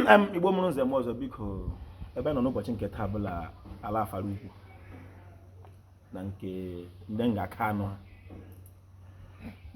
Igbo mụrụ nze mụọ ọzọ, biko, ebe nọ n'ụbọchị nke taa bụ la ala Afara Ukwu na nke ndị nga Kanụ ha.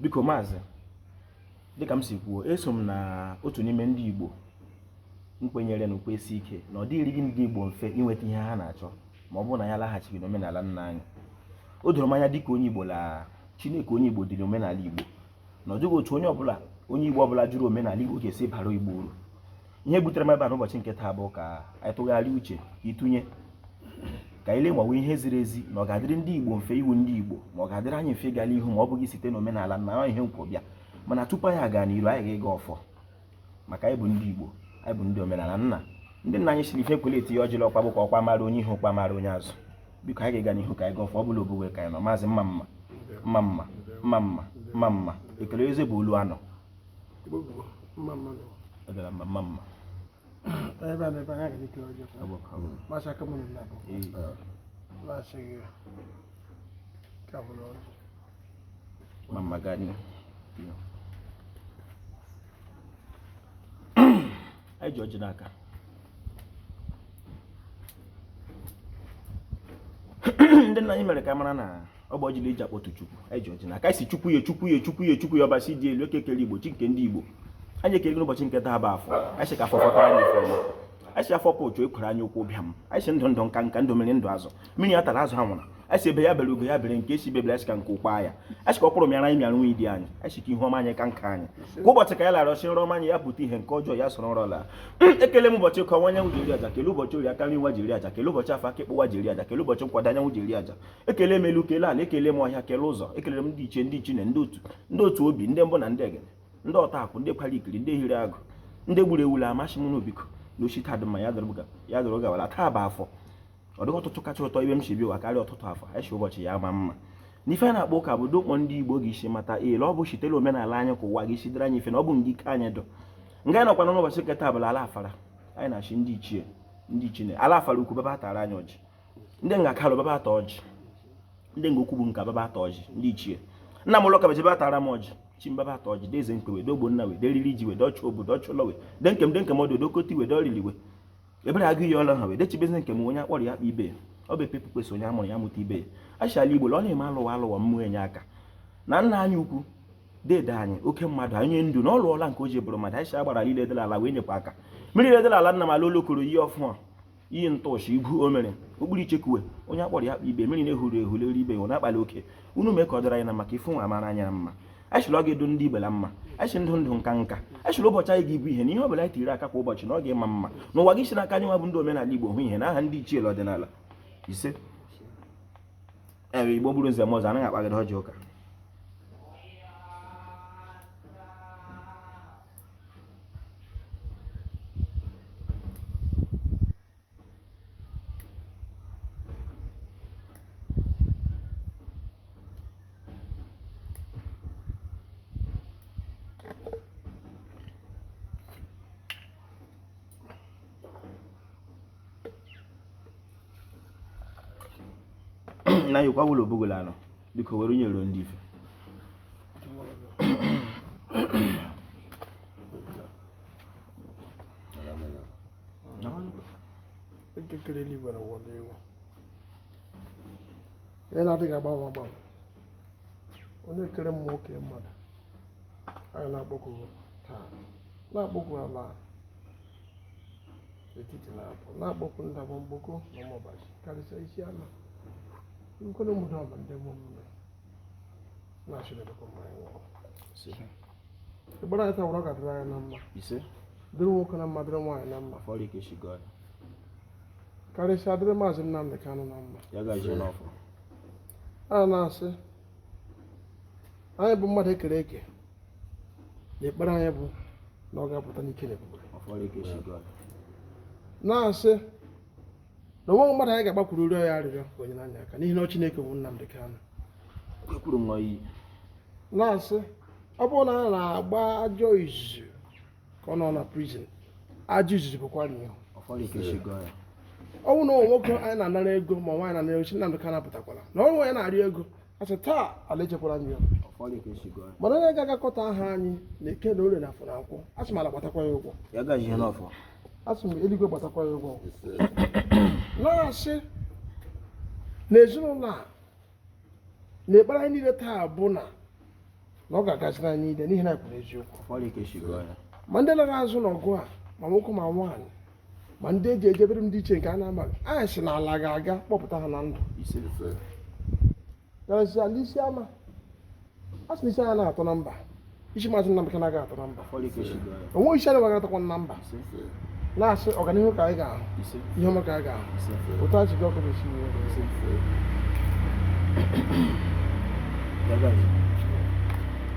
Biko maazị, dịka m si kwuo, eso m na otu n'ime ndị Igbo nkwenyere na ukwesi ike na ọ dịghịrị ndị Igbo mfe inweta ihe ha na-achọ ma ọ bụrụ na ya laghachighị n'omenala nna anyị. O doro m anya dịka onye Igbo la Chineke onye Igbo dịrị omenala Igbo, na ọ dịghị otu onye ọbụla, onye Igbo ọbụla jụrụ omenala Igbo ga-esi bara Igbo uru. Ihe butere m ebe a n'ụbọchị nke taa bụ ka anyị tụgharịa uche, ịtụnye ka anyị lee ihe ziri ezi na ọ ga-adịrị ndị Igbo mfe iwu ndị Igbo, ma ọ ga-adịrị anyị mfe ịgala ihu ma ọ bụghị site n'omenala na ihe nkwo bịa. Mana tupu anyị aga n'iru, anyị ga-ịga ọfọ, maka anyị bụ ndị Igbo, anyị bụ ndị omenala. Nna ndị nna anyị siri ife kwele etinye ọjị ọkwa bụ ka ọkwa mara onye ihu, ọkwa mara onye azụ. Biko, anyị ga-aga n'ihu ka anyị gaa ọfọ. Ọ bụla obuwe ka anyị nọ. Maazị, mma mma, mma mma, mma mma, mma mma. Ekele eze bụ olu anọ. Ebere mma mma mma. Ebe a na-ebe anyị ga-ekele ọjọọ. Masị aka mụ na bụ na-asị gị ka bụrụ ọjọọ. Mma mma, gaa n'ihu. Anyị ji ọjị n'aka. Ndị nna anyị mere ka mara na ọ bụ ọjị eji akpọtu Chukwu. Anyị ji ọjị n'aka. Anyị si Chukwu ya, Chukwu ya, Chukwu ya, Chukwu ya, ọbasi dị elu, ekekere Igbo, chi nke ndị Igbo. Anyị ekele n'ụbọchị nke taa bụ afọ. Anyị sị ka afọ fọtara anyị ife ọma. Anyị sị afọ pụchụ ekwere anyị ụkwụ bịam. Anyị sị ndụ ndụ, nka nka, ndụ mmiri, ndụ azụ, mmiri ya tara azụ ha nwụrụ. Anyị sị ebe ya bere ugo ya bere, nke esi bebere. Anyị sị ka nke ụkpa ya. Anyị sị ka ọ kwụrụ mịara anyị, mịara nwa idi anyị. Anyị sị ka ihu ọma anyị ka nka anyị kwa ụbọchị ka ya lara ọsị nrọ ọma anyị ya pụta ihe, nke ọjọọ ya sọrọ nrọ laa. Ekele m ụbọchị ka ọnwa anyanwụ ji eri aja, kele ụbọchị ori aka nri nwa ji eri aja, kele ụbọchị afọ aka ịkpụwa ji eri aja, kele ụbọchị nkwado anyanwụ ji eri aja. Ekele m elu, kele ala, ekele m ọhịa, kele ụzọ. Ekelere m ndị ichie, ndị ichine, ndị otu, ndị otu obi, ndị mbụ na ndị egede, ndị ọta akwụ, ndị kwara ikiri, ndị hiri agụ, ndị gburu ewula amasị m n'obiko na ochi taa dị mma ya dụrụ gawara. Taa bụ afọ. Ọ dịghị ụtụtụ kacha ụtọ ibe m si bịa ụwa karịa ụtụtụ afọ. Anyị si ụbọchị ya ma mma n'ife a na-akpọ ụka bụ dokpọ ndị Igbo ga-esi mata ele ọ bụ sitere omenala anyị ka ụwa ga-esi dịrị anyị ife na ọ bụ ngị ike anyị dụ nga. Anyị nọkwa n'ụbọchị nke taa bụla ala Afara. Anyị na-achị ndị ichie, ndị ichine ala Afara Ukwu baba tara anyị ọjị, ndị nga kalụ baba ata ọjị, ndị nga ukwu bụ nka baba ata ọjị, ndị ichie nna m ụlọ kabeji baba tara m ọjị, chimbaba ata ọjị, deze mkpewe, dogbo nna we, deriri ji we, dọchụ obodo ọchụ ụlọ we, de nkem de nkem ọdụ dokoti we, dọriri we, ebere agụ iyi ọla ha wee dechibezi nke m onye akpọrọ ya akpa ibe ọ bụ epepu kwesị onye amụrụ ya mụta ibe ya. Achala Igbo ọ na-eme alụwa alụwa mmụọ enye aka na nna anyị ukwu, dede anyị, oke mmadụ anyị ndụ na ọ lụọla nke o ji bụrụ mmadụ. Anyị si agbara niile edela ala wee nyekwa aka mmiri edela ala nna m ala olokoro iyi ọfụa iyi ntọọchị igwu o mere okpuru ichekuwe onye akpọrọ ya akpa ibe mmiri na-ehuru ehulu eri ibe ya na-akpali oke unu mee ka ọ dịrị anyị na maka ifu nwa amara anya mma. Anyị sịrị ọ ga-edo ndị Igbo la mma. Anyị sị ndụ ndụ, nka nka. Anyị sịrị ụbọchị anyị ga-ebu ihe na ihe ọ bụla anyị tiri aka kwa ụbọchị na ọ ga-ịma mma n'ụwa gị si n'aka anyị nwa bụ ndị omenala Igbo hụ ihe n'aha ndị ichie ọdịnala. Ise. Ee, Igbo gburu nze m ọzọ, anaghị akpagide ọjị ụka. Na yikwa wụlọ obugola anọ, biko were nyere ndị ife. Ekekere eluigwe na ụwa n'ewu ihe na-adịghị agbanwe agbanwe, onye kere mmụọ kee mmadụ, anyị na-akpọku taa, na-akpọku ala etiti, na-apụ na-akpọku ndabọ mgboko na ụmụọbachi, karịsịa isi ala nkwere ụmụdọ ọba ndị mmụọ na-achịrịdịkwa mmanya nwụrụ ịgbara anyị taa were ọ ga-adịrị anyị na mma. Ise. Dịrị nwoke na mma, dịrị nwaanyị na mma, karịsịa dịrị Maazị Nnamdị Kanụ na mma. A na-asị anyị bụ mmadụ ekere eke na ekpere anyị bụ na ọ ga-apụta n'ike na ebube, na-asị na onweghị mmadụ anyị ga-agbakwuru rịọ ya arịrịọ ka onye n'anya aka, n'ihi na ọ Chineke bụ Nnamdị Kanụ. Na-asị ọ bụrụ na a na-agba ajọ izuzu ka ọ nọ na prison, ajọ izuzu bụkwa n'ihu ọ bụrụ na nwoke anyị na-anara ego ma nwaanyị na-anara ego, Nnamdị Kanụ apụtakwala na ọrụ ya na-arịọ ego, asị taa ala echekwara anyị ya. Mana onye ga-agakọta aha anyị na eke na orie na afọ na nkwọ, asị m ala gbatakwa ya ụgwọ. Asị m eluigwe gbatakwa ya ụgwọ, na-asị na ezinụlọ a na ekpere anyị niile taa bụ na na ọ ga-agaziri anyị niile, n'ihi na anyị kwuru eziokwu. Ma ndị lara azụ n'ọgụ a, ma nwoke ma nwaanyị, ma ndị eji ejebere m dị iche nke a na-amaghị, anyị sị na ala ga-aga kpọpụta ha na ndụ. Karịsịa ndị isi ama a sị na isi anya na-atọ na mba, isi Maazị Nnamdi Kanu agaghị atọ na mba, onwe isi anya agaghị atakwa na mba. Na-asị ọganihu ka anyị ga-ahụ, ihe ọma ka anyị ga-ahụ, otu a si ọkụ ga-esi wee.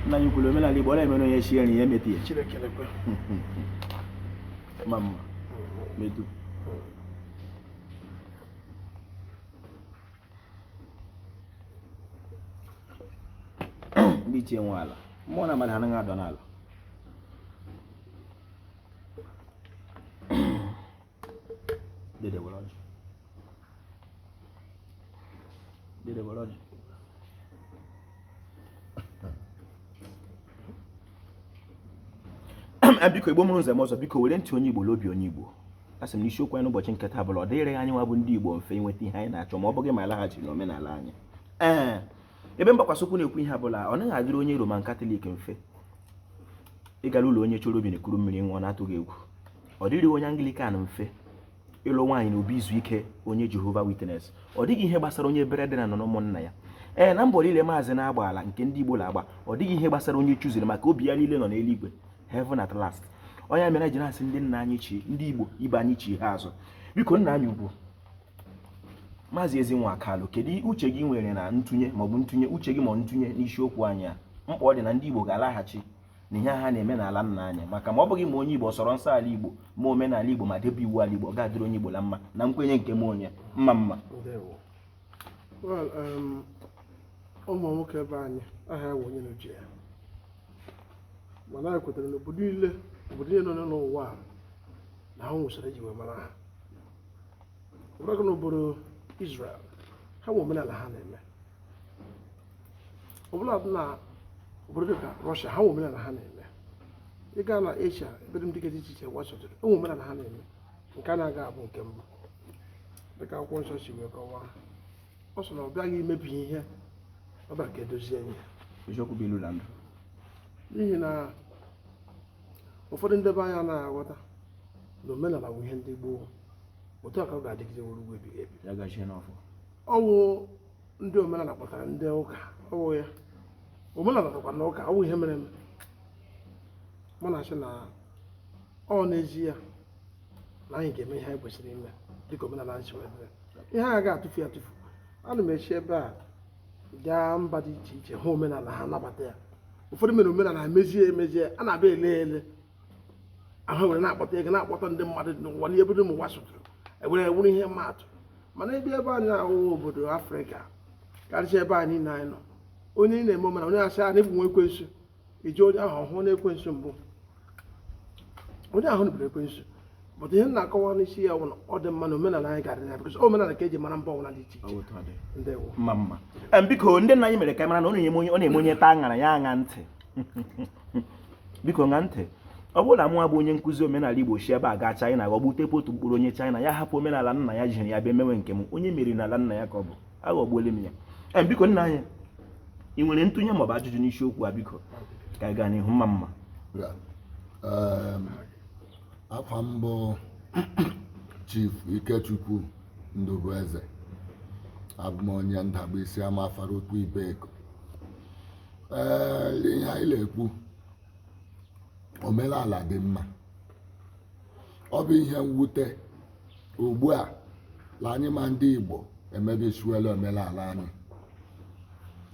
Nna anyị kwuru omenala Igbo ọ na-emere onye sie nri ya emete ya. Chineke lekwe. Ma mma medu. Ndị ichie nwe ala mmụọ na mmadụ anaghị adọ n'ala. Dede were ọjị. Dede were ọjị. Biko Igbo mụrụ nze m ọzọ, biko were ntị onye Igbo n'obi onye Igbo. Asị m n'isiokwu anyị n'ụbọchị nke taa bụla ọ dịrị anyị nwa bụ ndị Igbo mfe inweta ihe anyị na-achọ ma ọ bụghị ma alaghachiri n'omenala anyị. Ee, ebe mgbakwasị ụkwụ na-ekwu ihe abụla ọ naghị adịrị onye Roman Katọlik mfe ịgara ụlọ onye chọrọ obi na-ekuru mmiri ṅụọ na-atụghị egwu. Ọ dịrị onye Anglican mfe ịlụ nwaanyị na obi izu ike onye Jehova Witness. Ọ dịghị ihe gbasara onye brethren na ụmụnna ya. Ee, na mbọ niile maazị na-agba ala nke ndị Igbo na-agba, ọ dịghị ihe gbasara onye chụziri maka obi ya niile nọ n'eluigwe, heaven at last. Onye mere ji na-asị ndị nna anyị chi ndị Igbo ibe anyị chi ha azụ. Biko nna anyị ugwu Maazị Ezinwa Kalụ, kedu uche gị nwere na ntụnye maọbụ ntụnye uche gị ma ntụnye n'isiokwu anyị a, mkpa ọ dị na ndị Igbo ga-alaghachi na ihe ha na-eme n'ala nna anyị, maka ma ọ bụghị ma onye Igbo sọrọ nsọ ala Igbo ma omenala Igbo ma debe iwu ala Igbo, ọ ga-adịrị onye Igbo na mma na nkwenye nke m onye mma mma. Well, ụmụ nwoke ebe anyị aha ya bụ onye n'uche ya, mana anyị kwetara na obodo niile nọ n'ụwa a na ha nwụsara eji wee mara ha. Ọbụrụ n'obodo Israel, ha nwe omenala ha na-eme. Ọbụla dị na obodo dịka Russia, ha nwe omenala ha na-eme. Ị gaa na Asia, ebe dị dị iche iche gbasotụrụ, enwe omenala ha na-eme. Nke a na-aga abụ nke mbụ dịka akwụkwọ nsọ si wee kọwaa, ọ sị na ọ bịaghị imebi ihe, ọ bịara ka edozie ihe. Eziokwu bụ ilu na ndụ. N'ihi na ụfọdụ ndị be anyị anaghị aghọta na omenala bụ ihe ndị gboo, otu a ka ọ ga-adịgide were ugwu ebighị ebi. Ya gachie n'ọfọ. Ọwụ ndị omenala kpọtara ndị ụka, ọwụ ya omenala dịkwa n'ụka, ọwụ ihe mere eme. Mụ na-asị na ọ n'ezie na anyị ga-eme ihe anyị kwesịrị ime dịka omenala anyị si wee dịrị. Ihe a ga-atụfu atụfu. Ana m echi ebe a gaa mba dị iche iche hụ omenala ha, nabata ya. Ụfọdụ mere omenala ha mezie emezie, a na-abịa ele ele ahụ were na-akpọta ego, na-akpọta ndị mmadụ n'ụwa n'ebe dum ụwa sụtụrụ, ewere ewuru ihe mmadụ. Mana ebe ebe anyị ahụhụ obodo Afrịka, karịsịa ebe anyị niile anyị nọ, onye ị na-eme omenala, onye asị a na-ebu nwa ekwensu, iji onye ahụ ọhụụ na ekwensu mbụ, onye ahụ nụbere ekwensu. Bụta ihe m na-akọwa n'isi ya bụ na ọ dị mma na omenala anyị ga-adị na because omenala ka eji mara mba ọbụla dị iche iche. Ndewo. Mma mma. Biko ndị nna anyị mere ka mara na ọ na-eme onye taa aṅara ya aṅa ntị. Biko ṅa ntị. Ọ bụrụ na mụ abụ onye nkụzi omenala Igbo si ebe a gaa China ghọgbute otu mkpụrụ onye China, ya hapụ omenala nna ya jiri ya bịa mewe nke m, onye meriri n'ala nna ya ka ọ bụ, aghọgbuola m ya. Biko nna anyị, ị nwere ntụnye maọbụ ajụjụ n'isiokwu a? Biko ka anyị gaa n'ihu. Mma mma. Afa m bụ Chief Ikechukwu Ndubueze, abụ m onye Ndagba Isiama Afaraukwu Ibeku. Ee, ihe anyị na-ekwu, omenala dị mma. Ọ bụ ihe mwute ugbu a la anyị ma ndị Igbo emebisiwela omenala anyị.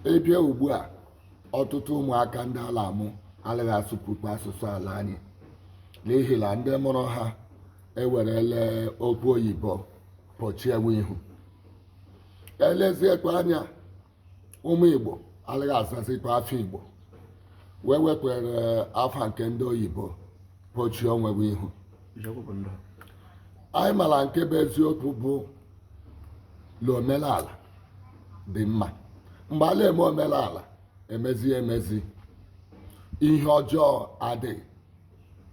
Ịbịa ugbu a, ọtụtụ ụmụaka ndị ala amụ anaghị asụpụkwa asụsụ ala anyị, n'ihi na ndị mụrụ ha ewerele okwu oyibo pọchiewe ihu. Eleziekwa anya, ụmụ Igbo anaghị azazikwa afọ Igbo, wee wekwere afa nke ndị oyibo pọchie onwewe ihu. Anyị mara nke bụ eziokwu bụ na omenala dị mma. Mgbe a na-eme omenala emezi emezi, ihe ọjọọ adịghị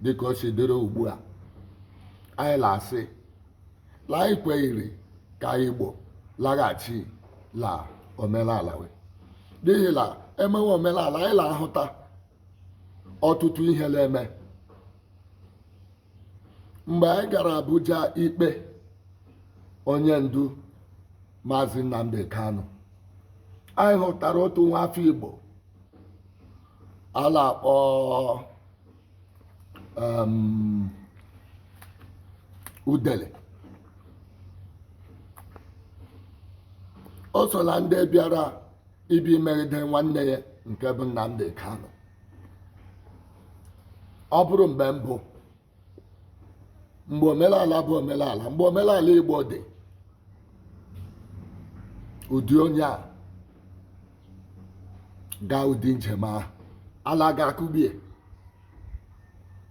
dịka o si dịrị ugbu a. Anyị la-asị la anyị kweghịrị ka Igbo laghachi la omenala we n'ihi na emewe omenala anyị la-ahụta ọtụtụ ihe na-eme. Mgbe anyị gara Abuja ikpe onye ndu Maazị Nnamdi Kanu, anyị hụtara otu nwa afọ Igbo a la-akpọ Udele. O so na ndị bịara ibi megide nwanne ya nke bụ Nnamdi Kanu. Ọ bụrụ mgbe mbụ, mgbe omenala bụ omenala, mgbe omenala Igbo dị, ụdị onye a gaa ụdị njem ahụ, ala ga-akụgbu ya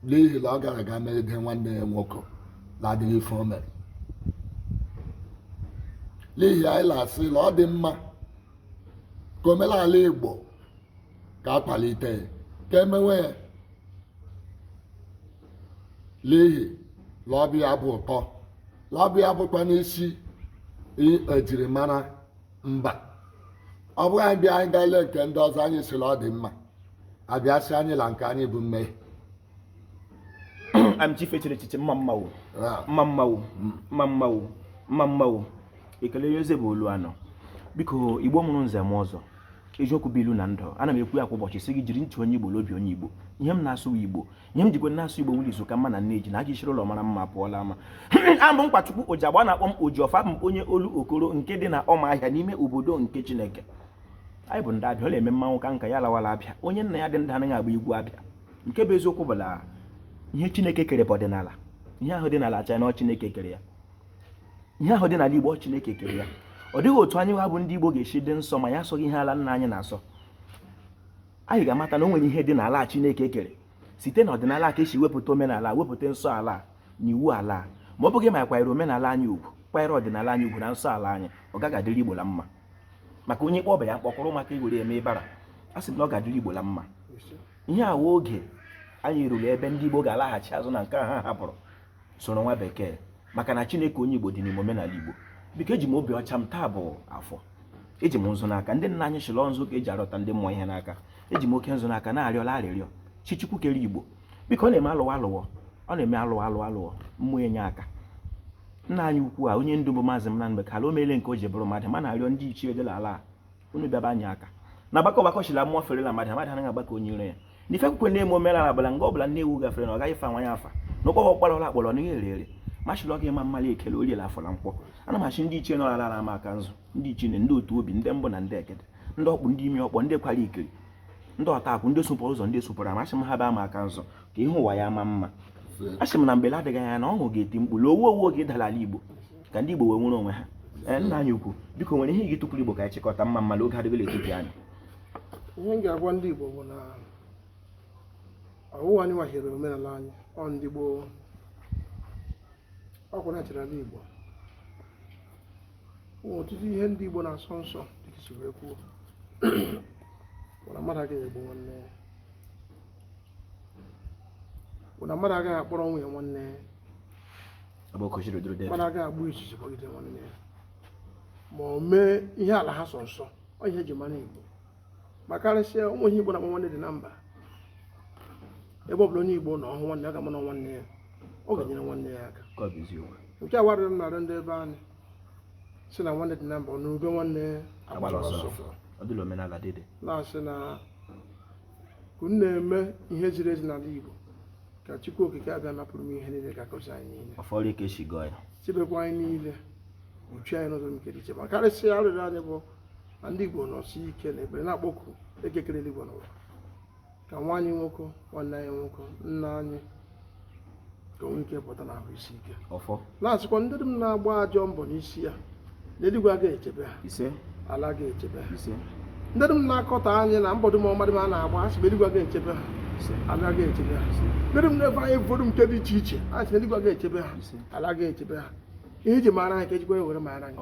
n'ihi na ọ gara aga megide nwanne ya nwoke na-adịghị ife o mere. N'ihi anyị na-asị na ọ dị mma ka omenala Igbo ka akwalite ya, ka emewe ya, n'ihi na ọ bụ ya bụ ụtọ, na ọ bụ ya bụkwa n'isi ejirimara mba. Ọ bụghị anyị bịa anyị gaa lee nke ndị ọzọ, anyị sị na ọ dị mma, abịa sị anyị na nke anyị bụ mmehie. Am chief echere echiche mma mma wo mma mma wo mma mma wo mma mma wo ekele eze bụ olu anọ. Biko Igbo mụrụ nze mụọ ọzọ, eziokwu bụ ilu na ndụ. Ana m ekwu ya kwa ụbọchị sị gị jiri ntị onye Igbo n'obi onye Igbo. Ihe m na-asụ Igbo, ihe m jikwa na-asụ Igbo nwere izu ka mma na nne ji na aka isiri ụlọ mara mma pụọla ama. Abụ m Nkwachukwu Ojiagba, na-akpọ m Ojiọfọ. Abụ m onye Olokoro nke dị na Ọmahịa n'ime obodo nke Chineke. Anyị bụ ndị Abịa, ọ na-eme mmanwụ ka nka ya lawala Abịa. Onye nna ya dị ndụ anaghị agba igwu Abịa. Nke bụ eziokwu bụ na ihe Chineke kere bụ ọdịnala. Ihe ahụ dị n'ala China, ọ Chineke kere ya. Ihe ahụ dị n'ala Igbo, ọ Chineke kere ya. Ọ dịghị otu anyị nwa bụ ndị Igbo ga-esi dị nsọ ma ya asọghị ihe ala nna anyị na-asọ. Anyị ga-amata na o nwere ihe dị n'ala Chineke kere. Site n'ọdịnala ka esi wepụta omenala, wepụta nsọ ala na iwu ala. Ma ọ bụghị ma kwanyere omenala anyị ugwu, kwanyere ọdịnala anyị ugwu na nsọ ala anyị, ọ gaghị adịrị Igbo la mma. Maka onye kpọọ ya mkpọkọrọ maka iwere eme ịbara, a sị na ọ ga-adịrị Igbo la mma. Ihe a oge anyị ruru ebe ndị Igbo ga-alaghachi azụ na nke a ha hapụrụ soro nwa bekee, maka na Chineke onye Igbo dị n'ime omenala Igbo. Biko eji m obi ọcha m taa bụ afọ, eji m nzu n'aka. Ndị nna anyị chịrị nzu ka eji arọta ndị mmụọ ihe n'aka. Eji m oke nzu n'aka na-arịọla arịrịọ chi Chukwu kere Igbo. Biko ọ na-eme alụwa alụwọ, ọ na-eme alụwa alụwa alụwọ mmụọ enye aka. Nna anyị ukwu a, onye ndu bụ Maazị Nnamdi Kanu, o meele nke o ji bụrụ mmadụ. Ma na-arịọ ndị ichie dị ala unu bịaba anyị aka na agbakọ ọgbakọ chila mmụọ ferela mmadụ, mmadụ anaghị agbakọ onye iro ya. N'ife akwụkwọ na-eme omenala bụla nga ọbụla nne ewu gafere na ọ gaghị fa nwanyị afa na ụkpọ ọkpọrọ akpọrọ na ihe ere ere machịlọ gị ma mmali ekele oriela afọ na nkwọ. Ana m achị ndị ichie nọ ala ama aka nzu, ndị ichie ndị otu obi, ndị mbụ na ndị ekede, ndị ọkpụ, ndị imi ọkpọ, ndị kwara ikiri, ndị ọta akwụ, ndị sụpụrụ ụzọ, ndị sụpụrụ ama. Asị m ha baa m aka nzu ka ihe ụwa ya ma mma. Asị m na mgbele adịghị anya na ọṅụ ga-eti mkpu na owu owu oge ịdala ala Igbo ka ndị Igbo wee nwere onwe ha. Ee, nna anyị ukwu, biko nwere ihe ị ga-etụkwuru Igbo ka anyị chịkọta mma mma oge adịghị etiti anyị. Ihe m ga-agwa ndị Igbo bụ na ọwụwa anyị nwahiere omenala anyị, ọ ndị gboo ọkwa na chere ala Igbo. Ọtụtụ ihe ndị Igbo na-asọ nsọ dịka si wee kwuo bụ na mmadụ agaghị egbu nwanne ya, bụ na mmadụ agaghị akpọrọ nwunye nwanne ya, mmadụ agaghị agba izuzu gbagide nwanne ya ma o mee ihe ala ha sọ nsọ. Ọ ihe eji mara Igbo, ma karịsịa ụmụ ihe Igbo na-akpọ nwanne dị na mba. Ebe ọ bụla onye Igbo na ọhụ nwanne ya ga-ama na nwanne ya, ọ ga-enyere nwanne ya aka. Nke a warịrị m narị ndị ebe anyị si na nwanne dị na mba, ọ n'ube nwanne agbara ọsọ. Na-asị na unu na-eme ihe ziri ezi n'ala Igbo ka Chukwu Okike abịa napụrụ m ihe niile ga-agọzi anyị niile, chebekwa anyị niile, kpuchie anyị n'ụzọ nke dị iche. Ma karịsịa arịrịọ anyị bụ na ndị Igbo nọsi ike na ekpere na-akpọku ekekere eluigwe n'ụwa ka nwa anyị nwoke, nwanne anyị nwoke, nna anyị ka o nwee ike pụta n'ahụ isi ike. Na-asịkwa ndị dum na-agba ajọ mbọ n'isi ya na eluigwe agaghị echebe ha, ala agaghị echebe ha. Ndị dum na-akọta anyị na mbọ dum ọma dum a na-agba, asị m eluigwe agaghị echebe ha, ala agaghị echebe ha. Ndị dum na-efe anyị ụfọdụ nke dị iche iche, asị na eluigwe agaghị echebe ha, ala agaghị echebe ha. Ihe iji mara anyị ka ejikwa ya were mara anyị.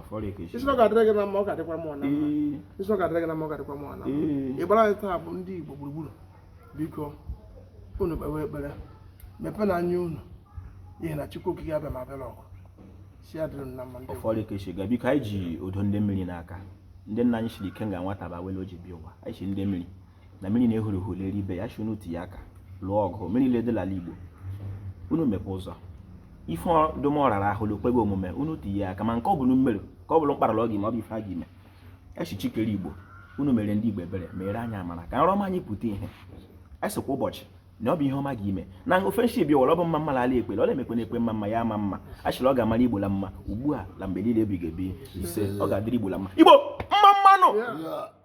Isi ọ ga-adịrị gị na mma, ọ ga-adịkwa mụ na mma. Isi ọ ga-adịrị gị na mma, ọ ga-adịkwa mụ na mma. Ịgbara anyị taa bụ ndị Igbo gburugburu, biko unu kpewe ekpere, mepee na anya unu N'ihi na Chukwu Okike Abịama abịala ọgụ si ya dịrị na mma ndị Ụfọdụ ka esi ga. Biko, anyị ji odo ndị mmiri n'aka. Ndị nna anyị siri ike nga nwata ba wele o ji bịa ụwa. Anyị si ndị mmiri na mmiri na-ehuru ehu leri ibe ya, si unu tinye aka lụọ ọgụ mmiri ledela ala Igbo. Unu mepe ụzọ ife dum ọ rara ahụ okpego omume, unu tinye aka ma nke ọ bụla mmerụ ka ọ bụrụ mkparala ọ gị ma ọ bụ ife a ga ime echichi kere Igbo. Unu mere ndị Igbo ebere, mere anyị amara ka nrọ ọma anyị pụta ihe. Anyị sịkwa ụbọchị na ọ bụ ihe ọma ga ime na ofe nshi bi ụwa, ọ bụ mma mma ala ekpere ọ na-emekwe na-ekwe mma mma ya ama mma. A sịrị ọ ga-amara Igbo la mma ugbu a la mgbe niile ebighị ebi. Ise, ọ ga-adịrị Igbo la mma. Igbo mma mmanụ. Yeah.